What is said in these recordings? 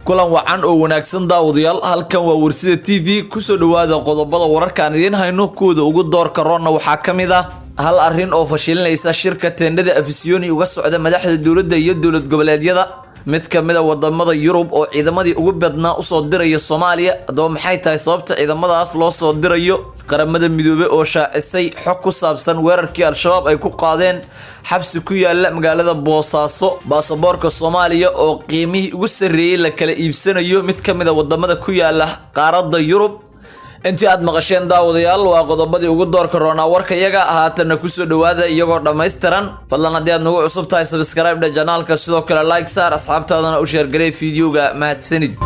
Kulan wacan oo wanaagsan, daawadayaal. Halkan waa Warsida TV. Kusoo dhawaada qodobada wararkaan idiin hayno. Kuwooda ugu doorka roonna waxaa ka mid ah hal arrin oo fashilinaysa shirka teendhada Afisyooni uga socda madaxda dowladda iyo dowlad goboleedyada. Mid ka mid a wadamada Yurub oo ciidamadii ugu badnaa usoo diraya Soomaaliya. Haddaba, maxay tahay sababta ciidamadaas loo soo dirayo? Qaramada Midoobey oo shaacisay xog ku saabsan weerarkii Al-Shabaab ay ku qaadeen xabsi ku yaala magaalada Boosaaso. Baasaboorka Soomaaliya oo qiimihii ugu sarreeyey la kala iibsanayo mid ka mid a wadamada ku yaala qaaradda Yurub. Intii aad maqasheen, daawadayaal, waa qodobadii ugu doorka roonaa warkayaga. Haatanna kusoo dhawaada iyagoo dhammaystiran. Fadlan, haddii aad nagu cusub tahay, subscribe dha channelka, sidoo kale like saar, asxaabtaadana u share garee videoga. Mahadsanid.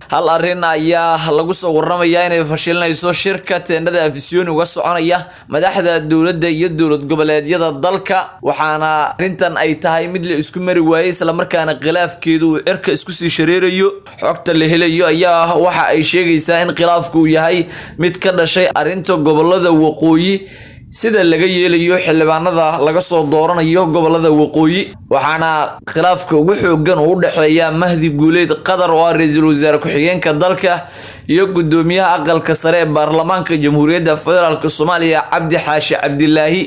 Hal arrin ayaa lagu soo waramayaa inay fashilinayso shirka teendhada Afisyooni uga soconaya madaxda dowladda iyo dowlad goboleedyada dalka, waxaana arrintan ay tahay mid la isku mari waayey, islamarkaana khilaafkeedu uu cirka isku sii shareerayo. Xogta la helayo ayaa waxa ay sheegaysaa in khilaafku uu yahay mid ka dhashay arrinta gobolada waqooyi, sida laga yeelayo xildhibaanada laga soo dooranayo gobolada waqooyi, waxaana khilaafka ugu xoogan uu u dhexeeya Mahdi Guuleed Qadar, oo ah ra-iisul wasaare ku-xigeenka dalka, iyo gudoomiyaha aqalka sare ee baarlamaanka Jamhuuriyadda Federaalk Soomaaliya, Cabdi Xaashi Cabdilaahi.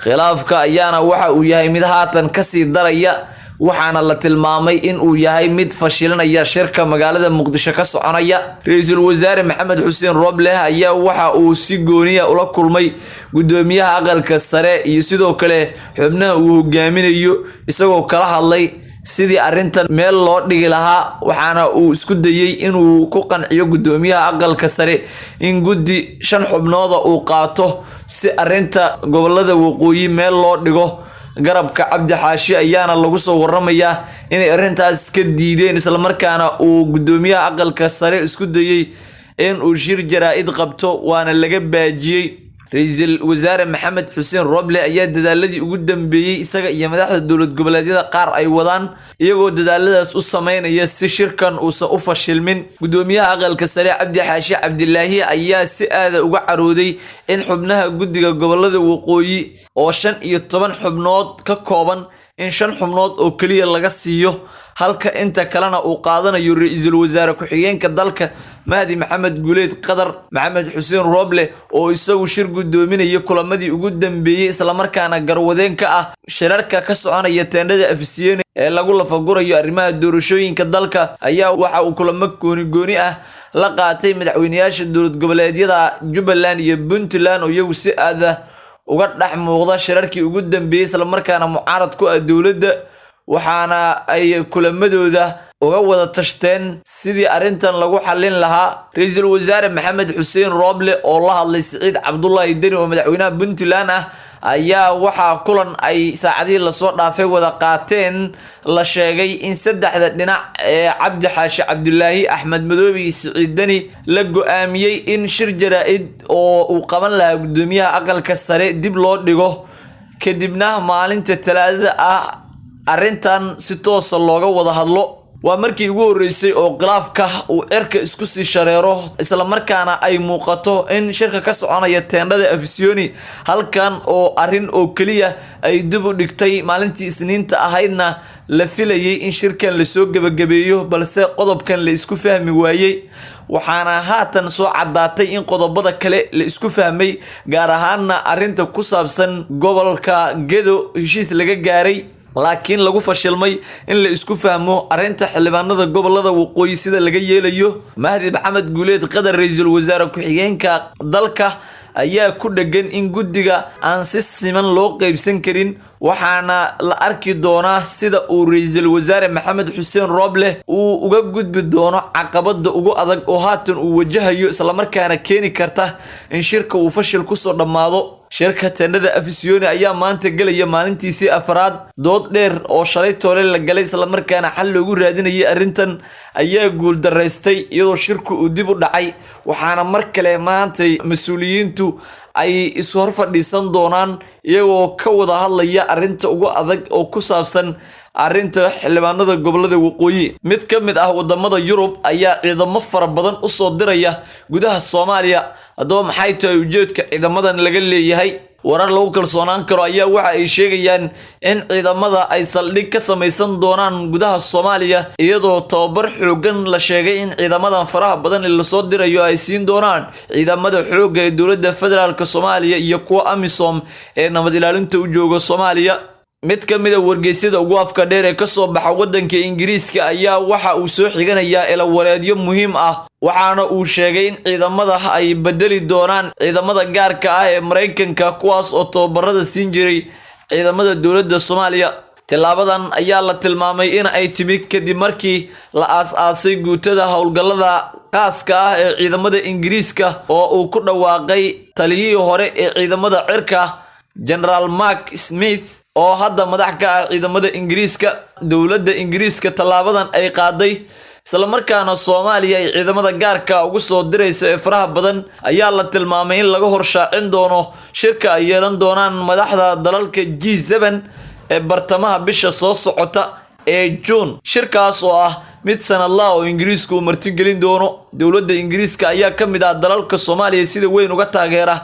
Khilaafka ayaana waxa uu yahay mid haatan kasii daraya, waxaana la tilmaamay in uu yahay mid fashilinaya shirka magaalada Muqdisho ka soconaya. Ra-iisul Wasaare Maxamed Xuseen Robleh ayaa waxa uu si gooniya ula kulmay gudoomiyaha aqalka sare iyo sidoo kale xubnaha uu hogaaminayo, isagoo kala hadlay sidii arrintan meel loo dhigi lahaa, waxaana uu isku dayey inuu ku qanciyo gudoomiyaha aqalka sare in guddi shan xubnooda uu qaato si arrinta gobolada waqooyi meel loo dhigo. Garabka Cabdi Xaashi ayaana lagu soo waramayaa inay arrintaas ka diideen, islamarkaana uu gudoomiyaha aqalka sare isku dayey in uu shir jaraa-id qabto, waana laga baajiyey. Ra-iisul Wasaare Maxamed Xuseen Roble ayaa dadaaladii ugu dambeeyey isaga iyo madaxda dowlad goboleedyada qaar ay wadaan, iyagoo dadaaladaas u sameynaya si shirkan uusan u fashilmin. Gudoomiyaha aqalka sare Cabdi Xaashi Cabdilaahi ayaa si aada uga carooday in xubnaha guddiga gobolada waqooyi oo 15 xubnood ka kooban in shan xubnood oo keliya laga siiyo, halka inta kalena uu qaadanayo ra-iisul wasaare ku-xigeenka dalka, Mahdi Maxamed Guuleed Qadar. Maxamed Xuseen Roble oo isagu shir gudoominaya kulamadii ugu dambeeyey, islamarkaana garwadeen ka ah shirarka ka soconaya teendhada Afisiyene ee lagu lafagurayo arrimaha doorashooyinka dalka, ayaa waxa uu kulamo gooni gooni ah la qaatay madaxweyneyaasha dowlad goboleedyada Jubbaland iyo Puntland, oo iyagu si aada uga dhex muuqda shirarkii ugu dambeeyey, islamarkaana mucaarad ku ah dowladda, waxaana ay kulamadooda uga wada tashteen sidii arrintan lagu xallin lahaa. Ra-iisul Wasaare Maxamed Xuseen Roble oo la hadlay Siciid Cabdulaahi Deni oo madaxweynaha Puntland ah ayaa waxaa kulan ay saacadihii lasoo dhaafay wada qaateen la sheegay in saddexda dhinac ee Cabdi Xaashi Cabdulaahi, Axmed Madoobe iyo Siciid Deni la go-aamiyey in shir jaraa-id oo uu qaban lahaa gudoomiyaha aqalka sare dib loo dhigo, kadibna maalinta Talaadada ah arrintan si toosa looga wada hadlo. Waa markii ugu horreysay oo khilaafka uu cirka isku sii shareero, islamarkaana ay muuqato in shirka ka soconaya teendhada Afisyooni halkan oo arrin oo keliya ay dib u dhigtay. Maalintii Isniinta ahaydna la filayay in shirkan lasoo gebagabeeyo, balse qodobkan la isku fahmi waayey, waxaana haatan soo caddaatay in qodobada kale la isku fahmay, gaar ahaana arrinta ku saabsan gobolka Gedo heshiis laga gaaray, laakiin lagu fashilmay in la isku fahmo arrinta xildhibaanada gobolada waqooyi sida laga yeelayo. Mahdi Maxamed Guuleed Qadar, ra-iisul wasaare ku-xigeenka dalka, ayaa ku dhegan in guddiga aan si siman loo qeybsan karin, waxaana la arki doonaa sida uu ra-iisul Wasaare Maxamed Xuseen Roble uu uga gudbi doono caqabada ugu adag oo haatan uu wajahayo, islamarkaana keeni karta in shirka uu fashil kusoo dhammaado. Shirka teendhada Afisyooni ayaa maanta gelaya maalintiisii afraad. Dood dheer oo shalay toole la galay, islamarkaana xal loogu raadinayay arrintan, ayaa guuldaraystay, iyadoo shirku uu dib u dhacay, waxaana mar kale maantay mas-uuliyiintu ay is hor fadhiisan doonaan, iyagoo ka wada hadlaya arrinta ugu adag oo ku saabsan arrinta xildhibaanada gobolada waqooyi. Mid ka mid ah wadamada Yurub ayaa ciidamo fara badan usoo diraya gudaha Soomaaliya. Haddaba, maxay tahay ujeedka ciidamadan laga leeyahay? Warar lagu kalsoonaan karo ayaa waxa ay sheegayaan in ciidamada ay saldhig ka samaysan doonaan gudaha Soomaaliya, iyadoo tababar xooggan la sheegay in ciidamadan faraha badan ee lasoo dirayo ay siin doonaan ciidamada xoogga ee dowladda federaalk Soomaaliya iyo kuwa AMISOM ee nabad ilaalinta u jooga Soomaaliya. Mid ka mid a wargeysyada ugu afka dheer ee kasoo baxa waddanka Ingiriiska ayaa waxa uu soo xiganayaa ilawareedyo muhiim ah, waxaana uu sheegay in ciidamada ay bedeli doonaan ciidamada gaarka ah ee Maraykanka, kuwaas oo tababarada siin jiray ciidamada dowladda Soomaaliya. Tillaabadan ayaa la tilmaamay in ay timi kadib markii la aas-aasay guutada howlgallada qaaska ah ee ciidamada Ingiriiska oo uu ku dhawaaqay taliyihii hore ee ciidamada cirka, Generaal Mark Smith, oo hadda madax ka ah ciidamada Ingiriiska. Dowladda Ingiriiska tallaabadan ay qaaday, islamarkaana Soomaaliya ay ciidamada gaarka ugu soo diraysa ee faraha badan, ayaa la tilmaamay in laga horshaacin doono shirka ay yeelan doonaan madaxda dalalka G7 ee bartamaha bisha soo socota ee Juun, shirkaas oo ah mid sanadlaha oo Ingiriisku uu martigelin doono. Dowladda Ingiriiska ayaa ka mid ah dalalka Soomaaliya sida weyn uga taageera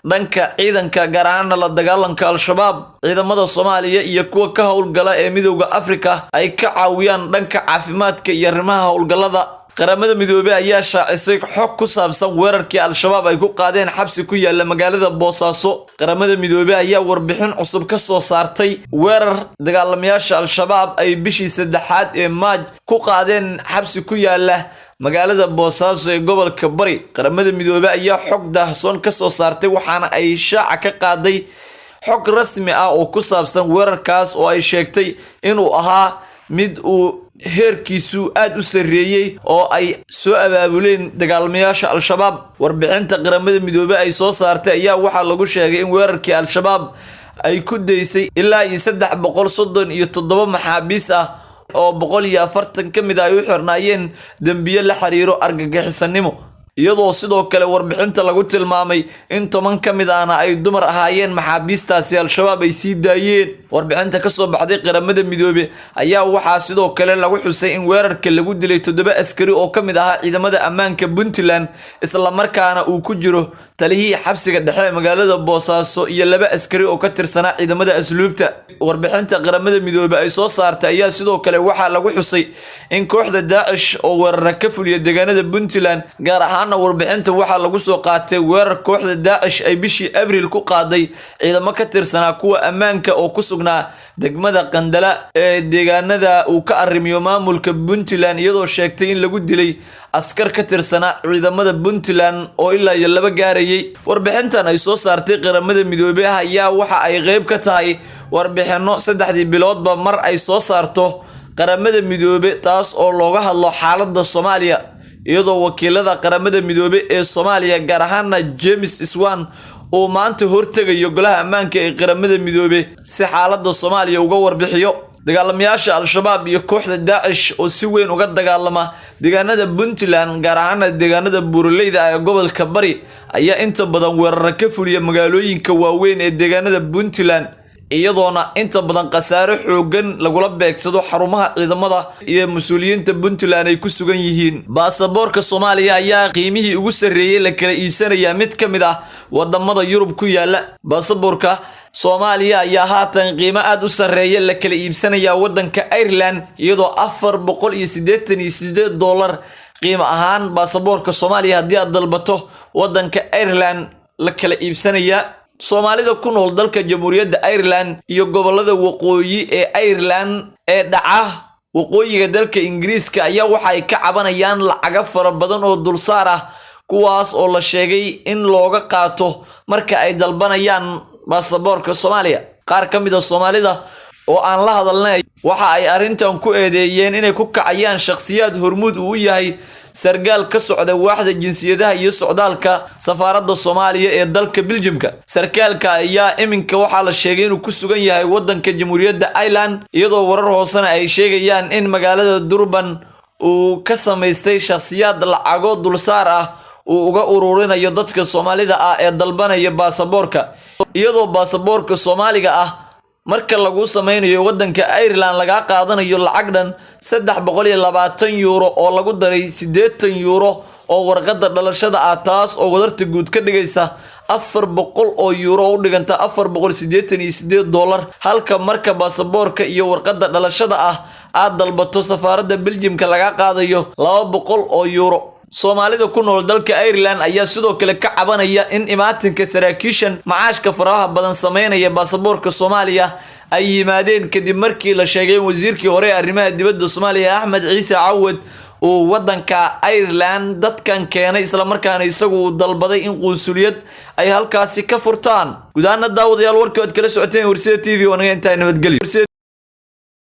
dhanka ciidanka, gaar ahaana la dagaalanka Al-Shabaab. Ciidamada Soomaaliya iyo kuwa ka howlgala ee Midowda Afrika ay ka caawiyaan dhanka caafimaadka iyo arrimaha howlgallada. Qaramada Midoobey ayaa shaacisay xog ku saabsan weerarkii Al-Shabaab ay ku qaadeen xabsi ku yaala magaalada Boosaaso. Qaramada Midoobey ayaa warbixin cusub ka soo saartay weerar dagaalamayaasha Al-Shabaab ay bishii saddexaad ee Maaj ku qaadeen xabsi ku yaala magaalada Boosaaso ee gobolka Bari. Qaramada Midoobey ayaa xog daahsoon ka soo saartay, waxaana ay shaaca ka qaaday xog rasmi ah oo ku saabsan weerarkaas oo ay sheegtay inuu ahaa mid uu heerkiisu aada u sarreeyey oo ay soo abaabuleen dagaalamayaasha Al-Shabaab. Warbixinta Qaramada Midoobey ay soo saartay ayaa waxaa lagu sheegay in weerarkii Al-Shabaab ay ku daysay ilaa iyo 337 maxaabiis ah, oo 140 ka mid ah ay u xirnaayeen dembiyo la xiriiro argagixisanimo, iyadoo sidoo kale warbixinta lagu tilmaamay in 10 ka mid ahna ay dumar ahaayeen maxaabiistaasi Al-Shabaab ay sii daayeen. Warbixinta kasoo baxday Qaramada Midoobe ayaa waxaa sidoo kale lagu xusay in weerarka lagu dilay 7 askari oo ka mid ahaa ciidamada ammaanka Puntland, islamarkaana uu ku jiro taliyihii xabsiga dhexe ee magaalada Boosaaso iyo 2 askari oo ka tirsanaa ciidamada asluubta. Warbixinta Qaramada Midoobe ay soo saartay ayaa sidoo kale waxaa lagu xusay in kooxda Daacish oo weerara ka fuliya deegaanada Puntland, gaar ahaana warbixinta waxaa lagu soo qaatay weerar kooxda Daacish ay bishii Abriil ku qaaday ciidamo ka tirsanaa kuwa ammaanka oo ku sugnaa degmada Qandala ee deegaanada uu ka arrimiyo maamulka Puntland, iyadoo sheegtay in lagu dilay askar ka tirsanaa ciidamada Puntland oo ilaa iyo 2 gaarayay. Warbixintan ay soo saartay Qaramada Midoobey ayaa waxa ay qeyb ka tahay warbixino saddexdii biloodba mar ay soo saarto Qaramada Midoobe, taas oo looga hadlo xaaladda Soomaaliya, iyadoo wakiilada Qaramada Midoobe ee Soomaaliya, gaar ahaana James Swan, uu maanta hortegayo golaha ammaanka ee Qaramada Midoobe si xaaladda Soomaaliya uga warbixiyo. Dagaalamayaasha Al-Shabaab iyo kooxda Daacish oo si weyn uga dagaalama deegaanada Puntland, gaar ahaana deegaanada buuraleyda ah ee gobolka Bari, ayaa inta badan weerara ka fuliya magaalooyinka waaweyn ee deegaanada Puntland, iyadoona inta badan khasaare xoogan lagula beegsado xarumaha ciidamada iyo mas-uuliyiinta Puntland ay ku sugan yihiin. Baasaboorka Soomaaliya ayaa qiimihii ugu sarreeyey la kala iibsanayaa mid ka mid ah wadamada Yurub ku yaala. Baasaboorka Soomaaliya ayaa haatan qiimo aada u sarreeya la kala iibsanayaa waddanka Ireland, iyadoo $488 qiimo ahaan baasaboorka Soomaaliya haddii aad dalbato waddanka Ireland la kala iibsanayaa. Soomaalida ku nool dalka Jamhuuriyadda Ireland iyo gobolada waqooyi ee Ireland ee dhaca waqooyiga dalka Ingiriiska ayaa waxa ay ka cabanayaan lacago fara badan oo dulsaar ah, kuwaas oo la sheegay in looga qaato marka ay dalbanayaan baasaboorka Soomaaliya. Qaar ka mid a Soomaalida oo aan la hadalnay waxa ay arrintan ku eedeeyeen inay ku kacayaan shakhsiyaad hormuud uu u yahay sargaal ka socda waaxda jinsiyadaha iyo socdaalka safaaradda Soomaaliya ee dalka Biljimka. Sarkaalka ayaa iminka waxaa la sheegay inuu ku sugan yahay waddanka Jamhuuriyadda Ireland, iyadoo warar hoosena ay sheegayaan in magaalada Durban uu ka samaystay shakhsiyaad lacago dulsaar ah uu uga ururinayo dadka Soomaalida ah ee dalbanaya baasaboorka, iyadoo baasaboorka Soomaaliga ah marka lagu sameynayo waddanka Ireland lagaa qaadanayo lacag dhan €320 oo lagu daray €80. oo warqadda dhalashada ah, taas oo wadarta guud ka dhigaysa €400 oo u dhiganta $488, halka marka baasaboorka iyo warqadda dhalashada ah aad dalbato safaaradda Beljimka laga qaadayo €200. Soomaalida ku nool dalka Ireland ayaa sidoo kale ka cabanaya in imaatinka saraakiishan macaashka faraha badan sameynaya baasaboorka Soomaaliya ay yimaadeen kadib markii la sheegay in wasiirkii hore ee arrimaha dibadda Soomaaliya, Axmed Ciise Cawad, uu wadanka Ireland dadkan keenay, islamarkaana isagu uu dalbaday in qunsuliyad ay halkaasi ka furtaan. Gudahaana, daawadayaal, warkii aad kala socoteen Warsida TV waa naga intaa. Nabadgelyo.